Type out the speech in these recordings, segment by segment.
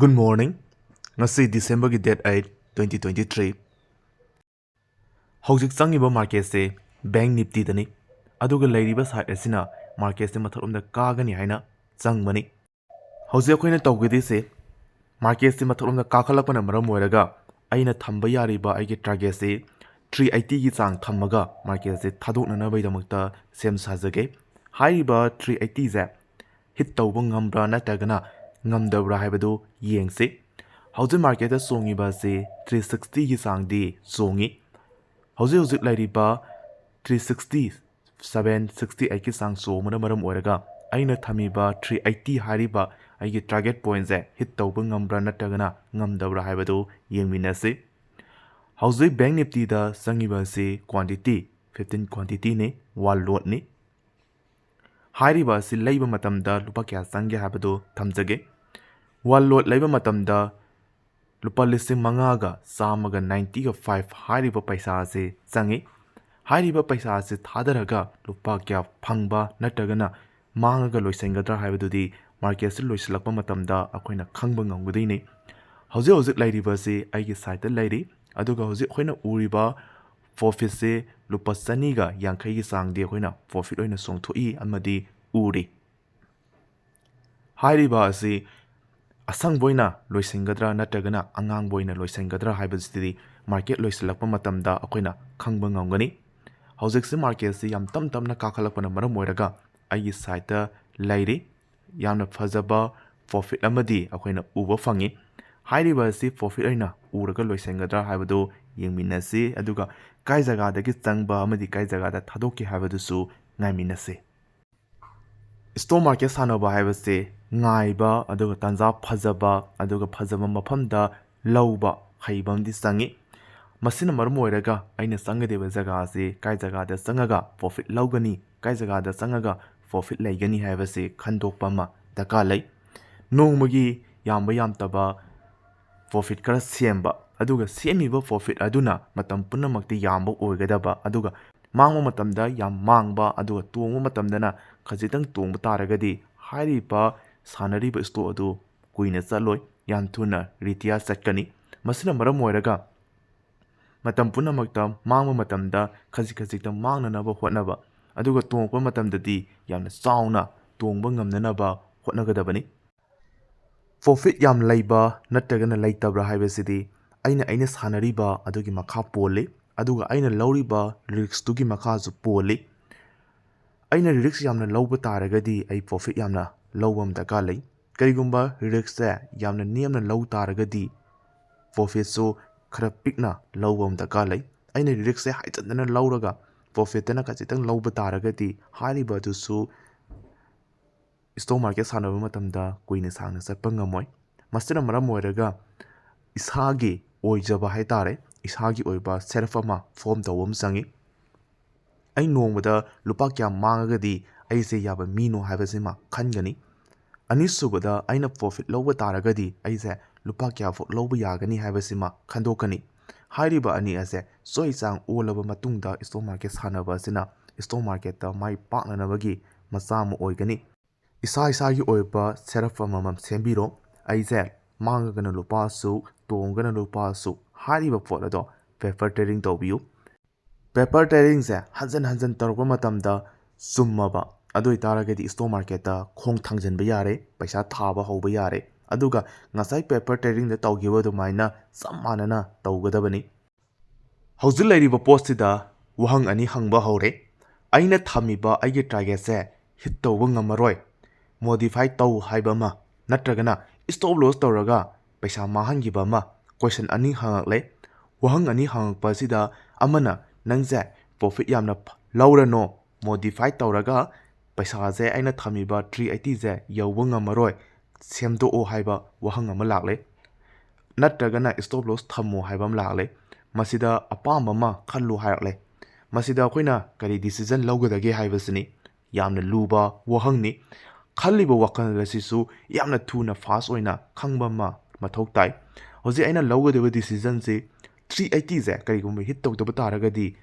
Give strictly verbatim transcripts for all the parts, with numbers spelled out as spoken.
Good morning. ꯉꯁꯤ Decemberꯒꯤ date eight, twenty twenty three꯫ ꯍꯧꯖꯤꯛ ꯆꯪꯉꯤꯕ marketꯁꯦ Bank Niftyꯗꯅꯤ, ꯑꯗꯨꯒ ꯂꯩꯔꯤꯕ side ꯑꯁꯤꯅ marketꯁꯦ ꯃꯊꯛꯂꯣꯝꯗ ꯀꯥꯒꯅꯤ ꯍꯥꯏꯅ ꯆꯪꯕꯅꯤ꯫ ꯍꯧꯖꯤꯛ ꯑꯩꯈꯣꯏꯅ ꯇꯧꯒꯗꯣꯏꯁꯦ, marketꯁꯦ ꯃꯊꯛꯂꯣꯝꯗ ꯀꯥꯈꯠꯂꯛꯄꯅ ꯃꯔꯝ ꯑꯣꯏꯔꯒ ꯑꯩꯅ ꯊꯝꯕ ꯌꯥꯔꯤꯕ ꯑꯩꯒꯤ targetꯁꯦ three eightyꯒꯤ ꯆꯥꯡ ꯊꯝꯃꯒ marketꯁꯦ ꯊꯥꯗꯣꯛꯅꯅꯕꯒꯤꯗꯃꯛꯇ ꯁꯦꯝ ꯁꯥꯖꯒꯦ꯫ ꯍꯥꯏꯔꯤꯕ three eightyꯁꯦ hit ꯇꯧꯕ ꯉꯝꯕ꯭ꯔꯥ ꯅꯠꯇ꯭ꯔꯒꯅ ꯉꯝꯗꯕ꯭ꯔꯥ ꯍꯥꯏꯕꯗꯨ ꯌꯦꯡꯁꯤ꯫ ꯍꯧꯖꯤꯛ marketꯇ ꯆꯣꯡꯉꯤꯕ ꯑꯁꯤ three sixtyꯒꯤ ꯆꯥꯡꯗꯤ ꯆꯣꯡꯉꯤ꯫ ꯍꯧꯖꯤꯛ ꯍꯧꯖꯤꯛ ꯂꯩꯔꯤꯕ three sixty seven, sixty eightꯀꯤ ꯆꯥꯡ ꯆꯣꯡꯕꯅ ꯃꯔꯝ ꯑꯣꯏꯔꯒ ꯑꯩꯅ ꯊꯝꯃꯤꯕ three eighty ꯍꯥꯏꯔꯤꯕ ꯑꯩꯒꯤ target pointꯁꯦ hit ꯇꯧꯕ ꯉꯝꯕ꯭ꯔꯥ ꯅꯠꯇ꯭ꯔꯒꯅ ꯉꯝꯗꯕ꯭ꯔꯥ ꯍꯥꯏꯕꯗꯨ ꯌꯦꯡꯃꯤꯟꯅꯁꯤ꯫ ꯍꯧꯖꯤꯛ Bank Niftyꯗ ꯆꯪꯉꯤꯕ ꯑꯁꯤ quantity fifteen quantityꯅꯤ, one lotꯅꯤ꯫ ꯍꯥꯏꯔꯤꯕ ꯑꯁꯤ ꯂꯩꯕ ꯃꯇꯝꯗ ꯂꯨꯄꯥ ꯀꯌꯥ ꯆꯪꯒꯦ ꯍꯥꯏꯕꯗꯨ ꯊꯝꯖꯒꯦ꯫ One lot ꯂꯩꯕ ꯃꯇꯝꯗ ꯂꯨꯄꯥ ꯂꯤꯁꯤꯡ ꯃꯉꯥꯒ ꯆꯥꯝꯃꯒ ninety five ꯍꯥꯏꯔꯤꯕ ꯄꯩꯁꯥ ꯑꯁꯤ ꯆꯪꯉꯤ꯫ ꯍꯥꯏꯔꯤꯕ ꯄꯩꯁꯥ ꯑꯁꯤ ꯊꯥꯗꯔꯒ ꯂꯨꯄꯥ ꯀꯌꯥ ꯐꯪꯕ ꯅꯠꯇ꯭ꯔꯒꯅ ꯃꯥꯡꯉꯒ ꯂꯣꯏꯁꯤꯟꯒꯗ꯭ꯔꯥ ꯍꯥꯏꯕꯗꯨꯗꯤ marketꯁꯤ ꯂꯣꯏꯁꯤꯜꯂꯛꯄ ꯃꯇꯝꯗ ꯑꯩꯈꯣꯏꯅ ꯈꯪꯕ ꯉꯝꯒꯗꯣꯏꯅꯤ꯫ ꯍꯧꯖꯤꯛ ꯍꯧꯖꯤꯛ ꯂꯩꯔꯤꯕꯁꯤ ꯑꯩꯒꯤ sideꯇ ꯂꯩꯔꯤ, ꯑꯗꯨꯒ ꯍꯧꯖꯤꯛ ꯑꯩꯈꯣꯏꯅ ꯎꯔꯤꯕ profitꯁꯤ ꯂꯨꯄꯥ ꯆꯅꯤꯒ ꯌꯥꯡꯈꯩꯒꯤ ꯆꯥꯡꯗꯤ ꯑꯩꯈꯣꯏꯅ profit ꯑꯣꯏꯅ ꯆꯣꯡꯊꯣꯛꯏ ꯑꯃꯗꯤ ꯎꯔꯤ꯫ ꯍꯥꯏꯔꯤꯕ ꯑꯁꯤ ꯑꯁꯪꯕ ꯑꯣꯏꯅ ꯂꯣꯏꯁꯤꯟꯒꯗ꯭ꯔꯥ ꯅꯠꯇ꯭ꯔꯒꯅ ꯑꯉꯥꯡꯕ ꯑꯣꯏꯅ ꯂꯣꯏꯁꯤꯟꯒꯗ꯭ꯔꯥ ꯍꯥꯏꯕꯁꯤꯗꯤ market ꯂꯣꯏꯁꯤꯜꯂꯛꯄ ꯃꯇꯝꯗ ꯑꯩꯈꯣꯏꯅ ꯈꯪꯕ ꯉꯝꯒꯅꯤ꯫ ꯍꯧꯖꯤꯛꯁꯤ marketꯁꯤ ꯌꯥꯝ ꯇꯞ ꯇꯞꯅ ꯀꯥꯈꯠꯂꯛꯄꯅ ꯃꯔꯝ ꯑꯣꯏꯔꯒ ꯑꯩꯒꯤ sideꯇ ꯂꯩꯔꯤ꯫ ꯌꯥꯝꯅ ꯐꯖꯕ profit ꯑꯃꯗꯤ ꯑꯩꯈꯣꯏꯅ ꯎꯕ ꯐꯪꯉꯤ꯫ ꯍꯥꯏꯔꯤꯕ ꯑꯁꯤ profit ꯑꯣꯏꯅ ꯎꯔꯒ ꯂꯣꯏꯁꯤꯟꯒꯗ꯭ꯔꯥ ꯍꯥꯏꯕꯗꯨ ꯌꯦꯡꯃꯤꯟꯅꯁꯤ, ꯑꯗꯨꯒ ꯀꯥꯏ ꯖꯒꯥꯗꯒꯤ ꯆꯪꯕ ꯑꯃꯗꯤ ꯀꯥꯏ ꯖꯒꯥꯗ ꯊꯥꯗꯣꯛꯀꯦ ꯍꯥꯏꯕꯗꯨꯁꯨ ꯉꯥꯏꯃꯤꯟꯅꯁꯤ꯫ Stock market ꯁꯥꯟꯅꯕ ꯍꯥꯏꯕꯁꯦ ꯉꯥꯏꯕ, ꯑꯗꯨꯒ ꯇꯥꯟꯖꯥ ꯐꯖꯕ, ꯑꯗꯨꯒ ꯐꯖꯕ ꯃꯐꯝꯗ ꯂꯧꯕ ꯍꯩꯕ ꯑꯃꯗꯤ ꯆꯪꯉꯤ꯫ ꯃꯁꯤꯅ ꯃꯔꯝ ꯑꯣꯏꯔꯒ ꯑꯩꯅ ꯆꯪꯒꯗꯧꯔꯤꯕ ꯖꯒꯥ ꯑꯁꯤ ꯀꯥꯏ ꯖꯒꯥꯗ ꯆꯪꯉꯒ profit ꯂꯧꯒꯅꯤ, ꯀꯥꯏ ꯖꯒꯥꯗ ꯆꯪꯉꯒ profit ꯂꯩꯒꯅꯤ ꯍꯥꯏꯕꯁꯤ ꯈꯟꯗꯣꯛꯄ ꯑꯃ ꯗꯔꯀꯥꯔ ꯂꯩ꯫ ꯅꯣꯡꯃꯒꯤ ꯌꯥꯝꯕ ꯌꯥꯝꯗꯕ profit ꯈꯔ ꯁꯦꯝꯕ, ꯑꯗꯨꯒ ꯁꯦꯝꯃꯤꯕ profit ꯑꯗꯨꯅ ꯃꯇꯝ ꯄꯨꯝꯅꯃꯛꯇ ꯌꯥꯝꯕ ꯑꯣꯏꯒꯗꯕ, ꯑꯗꯨꯒ ꯃꯥꯡꯕ ꯃꯇꯝꯗ ꯌꯥꯝ ꯃꯥꯡꯕ, ꯑꯗꯨꯒ ꯇꯣꯡꯕ ꯃꯇꯝꯗꯅ ꯈꯖꯤꯛꯇꯪ ꯇꯣꯡꯕ ꯇꯥꯔꯒꯗꯤ ꯍꯥꯏꯔꯤꯕ ꯁꯥꯟꯅꯔꯤꯕ stock ꯑꯗꯨ ꯀꯨꯏꯅ ꯆꯠꯂꯣꯏ꯫ ꯌꯥꯝ ꯊꯨꯅ retire ꯆꯠꯀꯅꯤ꯫ ꯃꯁꯤꯅ ꯃꯔꯝ ꯑꯣꯏꯔꯒ ꯃꯇꯝ ꯄꯨꯝꯅꯃꯛꯇ ꯃꯥꯡꯕ ꯃꯇꯝꯗ ꯈꯖꯤꯛ ꯈꯖꯤꯛꯇ ꯃꯥꯡꯅꯅꯕ ꯍꯣꯠꯅꯕ, ꯑꯗꯨꯒ ꯇꯣꯡꯉꯛꯄ ꯃꯇꯝꯗꯗꯤ ꯌꯥꯝꯅ ꯆꯥꯎꯅ ꯇꯣꯡꯕ ꯉꯝꯅꯅꯕ ꯍꯣꯠꯅꯒꯗꯕꯅꯤ꯫ Profit ꯌꯥꯝ ꯂꯩꯕ ꯅꯠꯇ꯭ꯔꯒꯅ ꯂꯩꯇꯕ꯭ꯔꯥ ꯍꯥꯏꯕꯁꯤꯗꯤ ꯑꯩꯅ, ꯑꯩꯅ ꯁꯥꯟꯅꯔꯤꯕ ꯑꯗꯨꯒꯤ ꯃꯈꯥ ꯄꯣꯜꯂꯤ, ꯑꯗꯨꯒ ꯑꯩꯅ ꯂꯧꯔꯤꯕ riskꯇꯨꯒꯤ ꯃꯈꯥꯁꯨ ꯄꯣꯜꯂꯤ꯫ ꯑꯩꯅ risk ꯌꯥꯝꯅ ꯂꯧꯕ ꯇꯥꯔꯒꯗꯤ ꯑꯩ profit ꯌꯥꯝꯅ ꯂꯧꯕ ꯑꯃ ꯗꯔꯀꯥꯔ ꯂꯩ꯫ ꯀꯔꯤꯒꯨꯝꯕ riskꯁꯦ ꯌꯥꯝꯅ ꯅꯦꯝꯅ ꯂꯧ ꯇꯥꯔꯒꯗꯤ profitꯁꯨ ꯈꯔ ꯄꯤꯛꯅ ꯂꯧꯕ ꯑꯃ ꯗꯔꯀꯥꯔ ꯂꯩ꯫ ꯑꯩꯅ riskꯁꯦ ꯍꯥꯏꯖꯟꯗꯅ ꯂꯧꯔꯒ profitꯇꯅ ꯈꯖꯤꯛꯇꯪ ꯂꯧꯕ ꯇꯥꯔꯒꯗꯤ ꯍꯥꯏꯔꯤꯕ ꯑꯗꯨꯁꯨ stock market ꯁꯥꯟꯅꯕ ꯃꯇꯝꯗ ꯀꯨꯏꯅ ꯁꯥꯡꯅ ꯆꯠꯄ ꯉꯝꯃꯣꯏ꯫ ꯃꯁꯤꯅ ꯃꯔꯝ ꯑꯣꯏꯔꯒ ꯏꯁꯥꯒꯤ ꯑꯣꯏꯖꯕ ꯍꯥꯏ ꯇꯥꯔꯦ, ꯏꯁꯥꯒꯤ ꯑꯣꯏꯕ self ꯑꯃ form ꯇꯧꯕ ꯑꯃ ꯆꯪꯉꯤ꯫ ꯑꯩ ꯅꯣꯡꯃꯗ ꯂꯨꯄꯥ ꯀꯌꯥ ꯃꯥꯡꯉꯒꯗꯤ ꯑꯩꯁꯦ ꯌꯥꯕ ꯃꯤꯅꯣ ꯍꯥꯏꯕꯁꯤꯃ ꯈꯟꯒꯅꯤ꯫ ꯑꯅꯤꯁꯨꯕꯗ, ꯑꯩꯅ profit ꯂꯧꯕ ꯇꯥꯔꯒꯗꯤ ꯑꯩꯁꯦ ꯂꯨꯄꯥ ꯀꯌꯥꯐꯥꯎ ꯂꯧꯕ ꯌꯥꯒꯅꯤ ꯍꯥꯏꯕꯁꯤꯃ ꯈꯟꯗꯣꯛꯀꯅꯤ꯫ ꯍꯥꯏꯔꯤꯕ ꯑꯅꯤ ꯑꯁꯦ ꯆꯣꯏ ꯆꯥꯡ ꯑꯣꯜꯂꯕ ꯃꯇꯨꯡꯗ stock market ꯁꯥꯟꯅꯕ ꯑꯁꯤꯅ stock marketꯇ ꯃꯥꯏ ꯄꯥꯛꯅꯅꯕꯒꯤ ꯃꯆꯥꯛ ꯑꯃ ꯑꯣꯏꯒꯅꯤ꯫ ꯏꯁꯥ ꯏꯁꯥꯒꯤ ꯑꯣꯏꯕ self ꯑꯃꯃꯝ ꯁꯦꯝꯕꯤꯔꯣ꯫ ꯑꯩꯁꯦ ꯃꯥꯡꯉꯒꯅ ꯂꯨꯄꯥ ꯑꯁꯨꯛ, ꯇꯣꯡꯉꯒꯅ ꯂꯨꯄꯥ ꯑꯁꯨꯛ ꯍꯥꯏꯔꯤꯕ ꯄꯣꯠ ꯑꯗꯣ paper trading ꯇꯧꯕꯤꯌꯨ꯫ Paper tradingꯁꯦ ꯍꯟꯖꯟ ꯍꯟꯖꯟ ꯇꯧꯔꯛꯄ ꯃꯇꯝꯗ ꯆꯨꯝꯃꯕ, ꯑꯗꯨ ꯑꯣꯏꯇꯥꯔꯒꯗꯤ stock marketꯇ ꯈꯣꯡ ꯊꯥꯡꯖꯟꯕ ꯌꯥꯔꯦ, ꯄꯩꯁꯥ ꯊꯥꯕ ꯍꯧꯕ ꯌꯥꯔꯦ꯫ ꯑꯗꯨꯒ ꯉꯁꯥꯏ paper tradingꯗ ꯇꯧꯈꯤꯕ ꯑꯗꯨꯃꯥꯏꯅ ꯆꯞ ꯃꯥꯟꯅꯅ ꯇꯧꯒꯗꯕꯅꯤ꯫ ꯍꯧꯖꯤꯛ ꯂꯩꯔꯤꯕ ꯄꯣꯠꯁꯤꯗ ꯋꯥꯍꯪ ꯑꯅꯤ ꯍꯪꯕ ꯍꯧꯔꯦ꯫ ꯑꯩꯅ ꯊꯝꯃꯤꯕ ꯑꯩꯒꯤ targetꯁꯦ hit ꯇꯧꯕ ꯉꯝꯃꯔꯣꯏ, modify ꯇꯧ ꯍꯥꯏꯕ ꯑꯃ, ꯅꯠꯇ꯭ꯔꯒꯅ stop loss ꯇꯧꯔꯒ ꯄꯩꯁꯥ ꯃꯥꯡꯍꯟꯈꯤꯕ ꯑꯃ, question ꯑꯅꯤ ꯍꯪꯉꯛꯂꯦ꯫ ꯋꯥꯍꯪ ꯑꯅꯤ ꯍꯪꯉꯛꯄ ꯑꯁꯤꯗ ꯑꯃꯅ ꯅꯪꯁꯦ profit ꯌꯥꯝꯅ ꯐ-, ꯂꯧꯔꯅꯣ, modify ꯇꯧꯔꯒ ꯄꯩꯁꯥꯁꯦ ꯑꯩꯅ ꯊꯝꯃꯤꯕ three eightyꯁꯦ ꯌꯧꯕ ꯉꯝꯃꯔꯣꯏ, ꯁꯦꯝꯗꯣꯛꯑꯣ ꯍꯥꯏꯕ ꯋꯥꯍꯪ ꯑꯃ ꯂꯥꯛꯂꯦ꯫ ꯅꯠꯇ꯭ꯔꯒꯅ stop loss ꯊꯝꯃꯣ ꯍꯥꯏꯕ ꯑꯃ ꯂꯥꯛꯂꯦ꯫ ꯃꯁꯤꯗ ꯑꯄꯥꯝꯕ ꯑꯃ ꯈꯜꯂꯨ ꯍꯥꯏꯔꯛꯂꯦ꯫ ꯃꯁꯤꯗ ꯑꯩꯈꯣꯏꯅ ꯀꯔꯤ decision ꯂꯧꯒꯗꯒꯦ ꯍꯥꯏꯕꯁꯤꯅꯤ ꯌꯥꯝꯅ ꯂꯨꯕ ꯋꯥꯍꯪꯅꯤ꯫ ꯈꯜꯂꯤꯕ ꯋꯥꯈꯜ ꯑꯁꯤꯁꯨ ꯌꯥꯝꯅ ꯊꯨꯅ fast ꯑꯣꯏꯅ ꯈꯪꯕ ꯑꯃ ꯃꯊꯧ ꯇꯥꯏ꯫ ꯍꯧꯖꯤꯛ ꯑꯩꯅ ꯂꯧꯒꯗꯕ decisionꯁꯤ three eightyꯁꯦ ꯀꯔꯤꯒꯨꯝꯕ hit ꯇꯧꯗꯕ ꯇꯥꯔꯒꯗꯤ,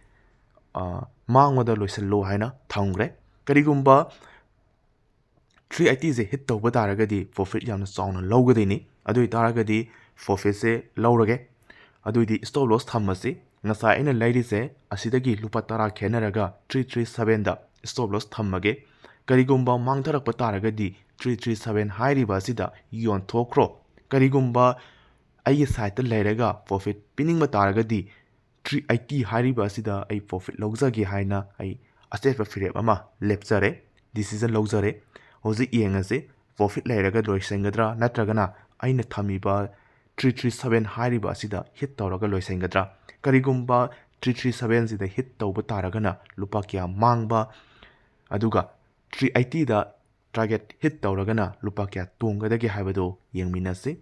ꯑ, ꯃꯥꯡꯕꯗ ꯂꯣꯏꯁꯤꯜꯂꯣ ꯍꯥꯏꯅ ꯊꯝꯈ꯭ꯔꯦ꯫ ꯀꯔꯤꯒꯨꯝꯕ ꯊ꯭ꯔꯤ ꯑꯩꯠꯇꯤꯁꯦ ꯍꯤꯠ ꯇꯧꯕ ꯇꯥꯔꯒꯗꯤ ꯄ꯭ꯔꯣꯐꯤꯠ ꯌꯥꯝꯅ ꯆꯥꯎꯅ ꯂꯧꯒꯗꯣꯏꯅꯤ꯫ ꯑꯗꯨ ꯑꯣꯏꯇꯥꯔꯒꯗꯤ ꯄ꯭ꯔꯣꯐꯤꯠꯁꯦ ꯂꯧꯔꯒꯦ꯫ ꯑꯗꯨꯑꯣꯏꯗꯤ ꯁ꯭ꯇꯣꯞ ꯂꯣꯁ ꯊꯝꯃꯁꯤ꯫ ꯉꯁꯥꯏ ꯑꯩꯅ ꯂꯩꯔꯤꯁꯦ ꯑꯁꯤꯗꯒꯤ ꯂꯨꯄꯥ ꯇꯔꯥ ꯈꯦꯠꯅꯔꯒ ꯊ꯭ꯔꯤ ꯊ꯭ꯔꯤ ꯁꯕꯦꯟꯗ ꯁ꯭ꯇꯣꯞ ꯂꯣꯁ ꯊꯝꯃꯒꯦ꯫ ꯀꯔꯤꯒꯨꯝꯕ ꯃꯥꯡꯊꯔꯛꯄ ꯇꯥꯔꯒꯗꯤ ꯊ꯭ꯔꯤ ꯊ꯭ꯔꯤ ꯁꯕꯦꯟ ꯍꯥꯏꯔꯤꯕ ꯑꯁꯤꯗ ꯌꯣꯟꯊꯣꯛꯈ꯭ꯔꯣ꯫ ꯀꯔꯤꯒꯨꯝꯕ ꯑꯩꯒꯤ ꯁꯥꯏꯠꯇ ꯂꯩꯔꯒ ꯄ꯭ꯔꯣꯐꯤꯠ ꯄꯤꯅꯤꯡꯕ ꯇꯥꯔꯒꯗꯤ ꯊ꯭ꯔꯤ ꯑꯩꯠꯇꯤ ꯍꯥꯏꯔꯤꯕ ꯑꯁꯤꯗ ꯑꯩ ꯄ꯭ꯔꯣꯐꯤꯠ ꯂꯧꯖꯒꯦ ꯍꯥꯏꯅ ꯑꯩ ꯑꯆꯦꯠꯄ ꯐꯤꯔꯦꯞ ꯑꯃ ꯂꯦꯞꯆꯔꯦ, ꯗꯤꯁꯤꯖꯟ ꯂꯧꯖꯔꯦ꯫ ꯍꯧꯖꯤꯛ ꯌꯦꯡꯉꯁꯤ, ꯄ꯭ꯔꯣꯐꯤꯠ ꯂꯩꯔꯒ ꯂꯣꯏꯁꯤꯟꯒꯗ꯭ꯔꯥ ꯅꯠꯇ꯭ꯔꯒꯅ ꯑꯩꯅ ꯊꯝꯃꯤꯕ ꯊ꯭ꯔꯤ ꯊ꯭ꯔꯤ ꯁꯕꯦꯟ ꯍꯥꯏꯔꯤꯕ ꯑꯁꯤꯗ ꯍꯤꯠ ꯇꯧꯔꯒ ꯂꯣꯏꯁꯤꯟꯒꯗ꯭ꯔꯥ? ꯀꯔꯤꯒꯨꯝꯕ ꯊ꯭ꯔꯤ ꯊ꯭ꯔꯤ ꯁꯕꯦꯟꯁꯤꯗ ꯍꯤꯠ ꯇꯧꯕ ꯇꯥꯔꯒꯅ ꯂꯨꯄꯥ ꯀꯌꯥ ꯃꯥꯡꯕ, ꯑꯗꯨꯒ ꯊ꯭ꯔꯤ ꯑꯩꯠꯇꯤꯗ ꯇꯥꯔꯒꯦꯠ ꯍꯤꯠ ꯇꯧꯔꯒꯅ ꯂꯨꯄꯥ ꯀꯌꯥ ꯇꯣꯡꯒꯗꯒꯦ ꯍꯥꯏꯕꯗꯨ ꯌꯦꯡꯃꯤꯟꯅꯁꯤ꯫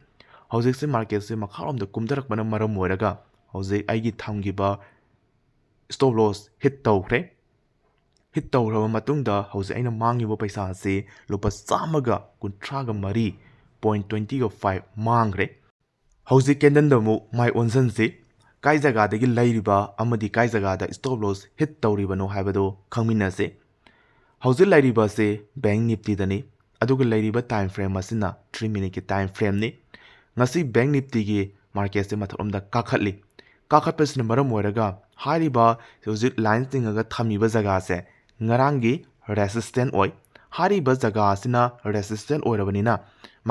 ꯍꯧꯖꯤꯛꯁꯦ ꯃꯥꯔꯀꯦꯠꯁꯦ ꯃꯈꯥꯔꯣꯝꯗ ꯀꯨꯝꯊꯔꯛꯄꯅ ꯃꯔꯝ ꯑꯣꯏꯔꯒ ꯍꯧꯖꯤꯛ ꯑꯩꯒꯤ ꯊꯝꯈꯤꯕ ꯁ꯭ꯇꯣꯞ ꯂꯣꯁ ꯍꯤꯠ ꯇꯧꯈ꯭ꯔꯦ꯫ ꯍꯤꯠ ꯇꯧꯈ꯭ꯔꯕ ꯃꯇꯨꯡꯗ ꯍꯧꯖꯤꯛ ꯑꯩꯅ ꯃꯥꯡꯉꯤꯕ ꯄꯩꯁꯥ ꯑꯁꯤ ꯂꯨꯄꯥ ꯆꯥꯝꯃꯒ ꯀꯨꯟꯊ꯭ꯔꯥꯒ ꯃꯔꯤ ꯄꯣꯏꯟ ꯇ꯭ꯋꯦꯟꯇꯤꯒ ꯐꯥꯏꯚ ꯃꯥꯡꯈ꯭ꯔꯦ꯫ ꯍꯧꯖꯤꯛ ꯀꯦꯟꯗꯜꯗ ꯑꯃꯨꯛ ꯃꯥꯏ ꯑꯣꯟꯁꯤꯟꯁꯤ꯫ ꯀꯥꯏ ꯖꯒꯥꯗꯒꯤ ꯂꯩꯔꯤꯕ ꯑꯃꯗꯤ ꯀꯥꯏ ꯖꯒꯥꯗ ꯁ꯭ꯇꯣꯞ ꯂꯣꯁ ꯍꯤꯠ ꯇꯧꯔꯤꯕꯅꯣ ꯍꯥꯏꯕꯗꯨ ꯈꯪꯃꯤꯟꯅꯁꯤ꯫ ꯍꯧꯖꯤꯛ ꯂꯩꯔꯤꯕ ꯑꯁꯤ ꯕꯦꯡꯛ ꯅꯤꯐꯇꯤꯗꯅꯤ, ꯑꯗꯨꯒ ꯂꯩꯔꯤꯕ ꯇꯥꯏꯝ ꯐ꯭ꯔꯦꯝ ꯑꯁꯤꯅ ꯊ꯭ꯔꯤ ꯃꯤꯅꯤꯠꯀꯤ ꯇꯥꯏꯝ ꯐ꯭ꯔꯦꯝꯅꯤ꯫ ꯉꯁꯤ ꯕꯦꯡꯛ ꯅꯤꯐꯇꯤꯒꯤ ꯃꯥꯔꯀꯦꯠꯁꯦ ꯃꯊꯛꯂꯣꯝꯗ ꯀꯥꯈꯠꯂꯤ꯫ ꯀꯥꯈꯠꯄꯁꯤꯅ ꯃꯔꯝ ꯑꯣꯏꯔꯒ ꯍꯥꯏꯔꯤꯕ ꯍꯧꯖꯤꯛ ꯂꯥꯏꯟ ꯆꯤꯡꯉꯒ ꯊꯝꯃꯤꯕ ꯖꯒꯥꯁꯦ ꯉꯔꯥꯡꯒꯤ ꯔꯦꯁꯤꯁꯇꯦꯟ ꯑꯣꯏ꯫ ꯍꯥꯏꯔꯤꯕ ꯖꯒꯥ ꯑꯁꯤꯅ ꯔꯦꯁꯤꯁꯇꯦꯟ ꯑꯣꯏꯔꯕꯅꯤꯅ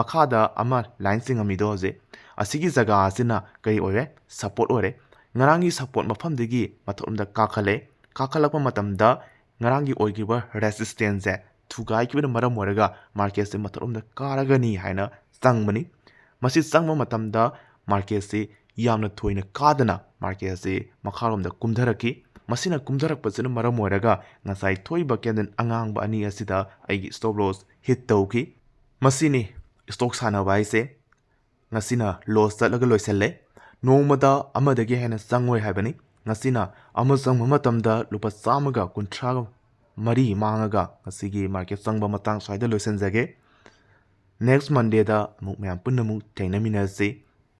ꯃꯈꯥꯗ ꯑꯃ ꯂꯥꯏꯟ ꯆꯤꯡꯉꯝꯃꯤꯗꯣ ꯍꯧꯖꯤꯛ, ꯑꯁꯤꯒꯤ ꯖꯒꯥ ꯑꯁꯤꯅ ꯀꯔꯤ ꯑꯣꯏꯔꯦ? ꯁꯄꯣꯔꯠ ꯑꯣꯏꯔꯦ꯫ ꯉꯔꯥꯡꯒꯤ ꯁꯄꯣꯔꯠ ꯃꯐꯝꯗꯒꯤ ꯃꯊꯛꯂꯣꯝꯗ ꯀꯥꯈꯠꯂꯦ꯫ ꯀꯥꯈꯠꯂꯛꯄ ꯃꯇꯝꯗ ꯉꯔꯥꯡꯒꯤ ꯑꯣꯏꯈꯤꯕ ꯔꯦꯁꯤꯁꯇꯦꯟꯁꯁꯦ ꯊꯨꯒꯥꯏꯈꯤꯕꯅ ꯃꯔꯝ ꯑꯣꯏꯔꯒ ꯃꯥꯔꯀꯦꯠꯁꯦ ꯃꯊꯛꯂꯣꯝꯗ ꯀꯥꯔꯒꯅꯤ ꯍꯥꯏꯅ ꯆꯪꯕꯅꯤ꯫ ꯃꯁꯤ ꯆꯪꯕ ꯃꯇꯝꯗ ꯃꯥꯔꯀꯦꯠꯁꯤ ꯌꯥꯝꯅ ꯊꯣꯏꯅ ꯀꯥꯗꯅ ꯃꯥꯔꯀꯦꯠ ꯑꯁꯤ ꯃꯈꯥꯔꯣꯝꯗ ꯀꯨꯝꯊꯔꯛꯈꯤ꯫ ꯃꯁꯤꯅ ꯀꯨꯝꯊꯔꯛꯄꯁꯤꯅ ꯃꯔꯝ ꯑꯣꯏꯔꯒ ꯉꯁꯥꯏ ꯊꯣꯛꯏꯕ ꯀꯦꯟꯗꯜ ꯑꯉꯥꯡꯕ ꯑꯅꯤ ꯑꯁꯤꯗ ꯑꯩꯒꯤ ꯁ꯭ꯇꯣꯞ ꯂꯣꯁ ꯍꯤꯠ ꯇꯧꯈꯤ꯫ ꯃꯁꯤꯅꯤ ꯁ꯭ꯇꯣꯛ ꯁꯥꯟꯅꯕ ꯍꯥꯏꯁꯦ꯫ ꯉꯁꯤꯅ ꯂꯣꯁ ꯆꯠꯂꯒ ꯂꯣꯏꯁꯤꯜꯂꯦ꯫ ꯅꯣꯡꯃꯗ ꯑꯃꯗꯒꯤ ꯍꯦꯟꯅ ꯆꯪꯉꯣꯏ ꯍꯥꯏꯕꯅꯤ꯫ ꯉꯁꯤꯅ ꯑꯃ ꯆꯪꯕ ꯃꯇꯝꯗ ꯂꯨꯄꯥ ꯆꯥꯝꯃꯒ ꯀꯨꯟꯊ꯭ꯔꯥ ꯃꯔꯤ ꯃꯥꯡꯉꯒ ꯉꯁꯤꯒꯤ ꯃꯥꯔꯀꯦꯠ ꯆꯪꯕ ꯃꯇꯥꯡ ꯁ꯭ꯋꯥꯏꯗ ꯂꯣꯏꯁꯤꯟꯖꯒꯦ꯫ ꯅꯦꯛꯁ ꯃꯟꯗꯦꯗ ꯑꯃꯨꯛ ꯃꯌꯥꯝ ꯄꯨꯟꯅ ꯑꯃꯨꯛ ꯊꯦꯡꯅꯃꯤꯟꯅꯁꯤ꯫